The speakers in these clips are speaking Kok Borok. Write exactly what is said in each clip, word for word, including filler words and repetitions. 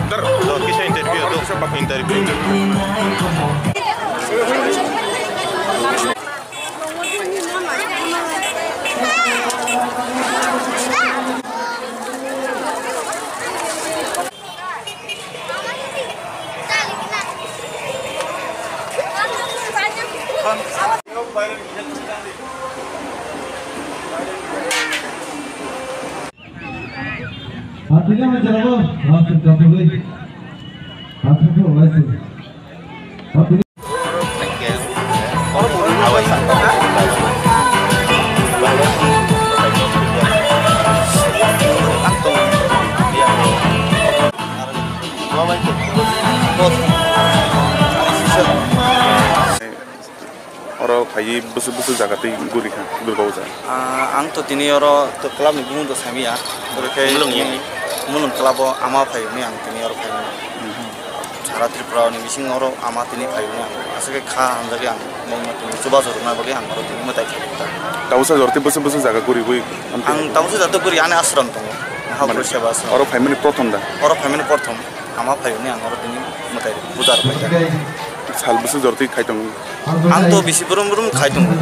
Dar, do, kisa interview, do, kisa bak interview. Oro phaiwi bwswk bwswk jaga tei gurikha Durga Puja. Ah, ang to tini oro to club ni bumung to samiya. Oro khe Mulung tini ni? Mulung club o ama phai hwnwi ang tini oro phai mano. Mhm. Sara Tripura ni bising oro ama tini phai hwnwi ang aswk kha hamjagwi ang mungno tini chubachu rwna bagwi ang oro tini mwtai phai ta. Tabuksa jor tei bwswk bwswk jaga guriwi? Ang tabuksa jor tei guri ani ashram tongo. Maha Guru Seva Ashram. Oro phaimani prothom da? Oro phaimani prothom. Ama phai hwnwi ang oro tini mwtai puja rwkha. Sal bwswk jor twi khai tongo? Ang to bisi brum brum khai tongo.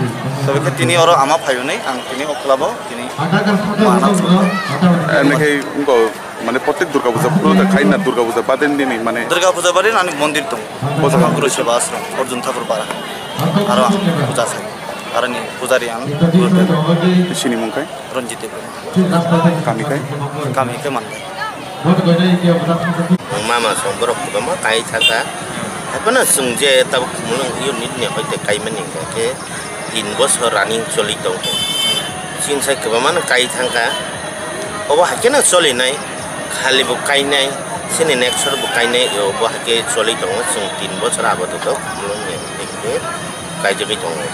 Tobe khe tini oro ama phai hwnwi ang tini o club o tini mana. Ani khe wngkha mane protek Durga Puja phuru da khai na Durga Puja baden dini mane? Durga Puja baden ani mondir tongo. Puja. Maha Guru Seva Ashram, Arjun Thakur Para. Aro ang puja khai. Aroni pujari ang. Sini mung khai? Ranjit Debbarma. Kami khai? Kami khe Mandai. Ang mama song borok kwbangma kai thangkha. Haphano chwng je tabuk Khumulwng unit ni hoite kaimani hwnkha khe tin bochor running choli tongkha. Chini sai kwbangmano kai thangkha. Obo hai kheno cholinai, khali bo kainai, chini next sor bo kainai, obo hai khe choli tongo. Chwng tin bochor abo totok Khumulwng ni hwnkhe kaijagwi tongo.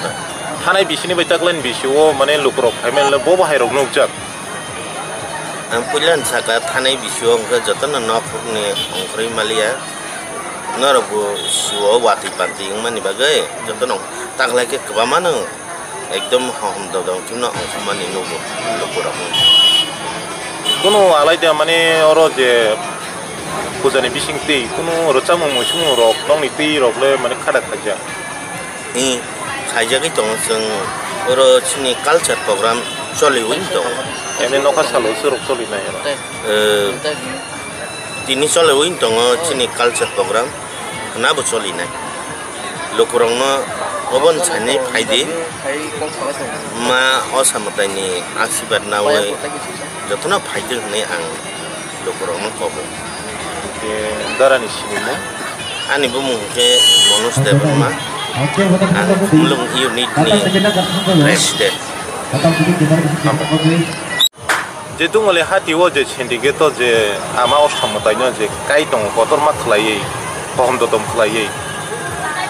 Thanai bisini bai taklaini bisio mane lukurok phaimani bo bo hairok nukjak. Ang puila ni saka thanai bisio hwnkhe jotono nok hukni ongkhorwi maliya. Norok bo sio watwi pantwi wngmani bagwi jotono taklai khe kwbangma no ekdom hohom dodong chwngno ongkhormani nugo lukurokno. Kunu alaida mane oro je pujani bising twi kunu rwchapmung muisumung rok nokni twi rok le mane khada khaijak. Hi, khaijagwi tongo chwng oro chini culture program choliwi tongo. Ene nokha salo chwrok choli nai oro? Eh, tini choliwi tongo chini culture program, khwnabo choli nai. Lukurokno obo sainai phaidi, ma Osa Mwtaini asirwad nawi jotono phaidi hwnwi ang lukurokno kobo. Darani sinimung? Ani bumung hwnkhe Manoj Debbarma. Ang Khumulwng unit ni president. Je tungole hati o je syndicate o je ama Osa Mwtaino je kai tongo kotorma khlaiwi, hohom dodom khlaiwi.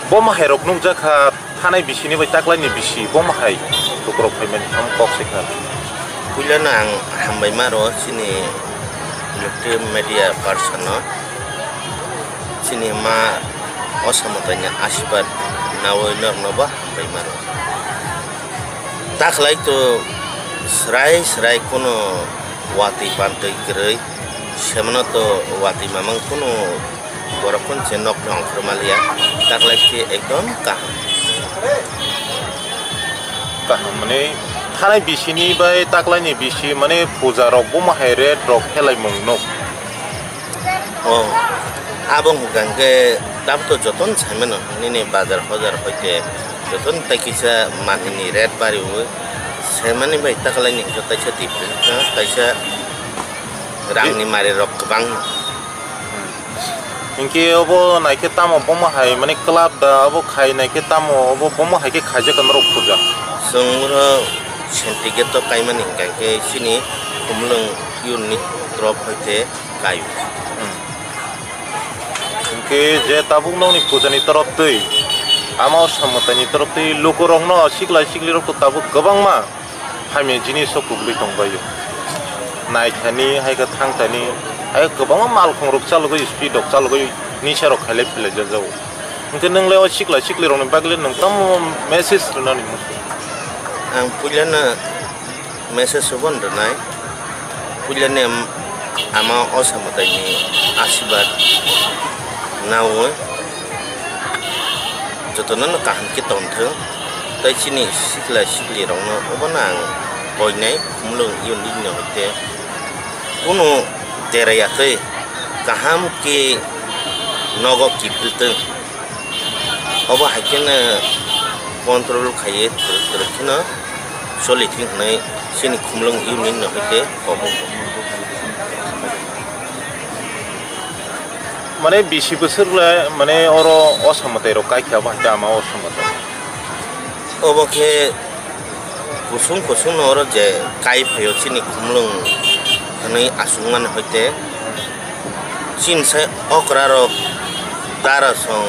Bo mahairok nukjakha. Thanai bisini bai taklaini bisi bo mahai lukurok phaimani omo kok se kha. Puilano ang hambai ma rwo chini electronic media person no, chini ma Osa Mwtaini asirwad nawi norokno bo hambai ma rwo. Taklai to srai srai kuno watwi pantwi kwrwi, semano to watwi mamang kuno. Borok phano se nokno ongkhor maliya, taklai khe ekdom kaham. Kaham mane thanai bisini bai taklaini bisi mane puja rok bo mahai rate rok phelai mung nuk. O, abo hwnkha hwnkhe tabuk to jotono saimano nini bazar hojar hoite jotono tai kisa manwini rate bariwi saimani bai taklaini hwnkhe kaisa difference kaisa rangni mari rok kwbang. Hinkhe obo naikhe tamo bomo hai mane club da obo khai naikhe tamo obo bomo hai khe khaijak norok puja. Chwng oro syndicate o kaimani hinkhe chini Khumulwng unit ni torop hoite kaio. Hmm. Hinkhe je tabuk nokni puja ni torop twi ama Osa Mwtaini torop twi lukurokno sikla sikli rok to tabuk kwbangma hamya jinis o kwbli tongbaio. Nai thani, hai khe thang thani, hai kwbangma malkhung rok chalogwi, speed rok chalogwi, nisa rok khailai philai jajago. Hwnkhe nwng le o sikla sikli rokni bagwi le nwng tamo message rwnani muchung? Ang puilano message rwban rwnai, puilani am-, ama Osa Mwtaini asirwad naui jotono no kaham khe tongthwng, tei chini sikla sikli rokno obono ang koinai Khumulwng unit ni hoite kunu dera yatwi kaham khe nogo kiphiltwng. Obo hai kheno control khaiwi twrwk twrwk kheno choli thwng hwnwi chini Khumulwng unit no hoite kobo. Mane bisi bwswk le mane oro Osa Mwtai rok kaikha bo hai khe ama Osa Mwtai. Obo khe kusung kusung no oro je kai phaio chini Khumulwng hwnwi achukmani hoite chini sai okra rok dara song.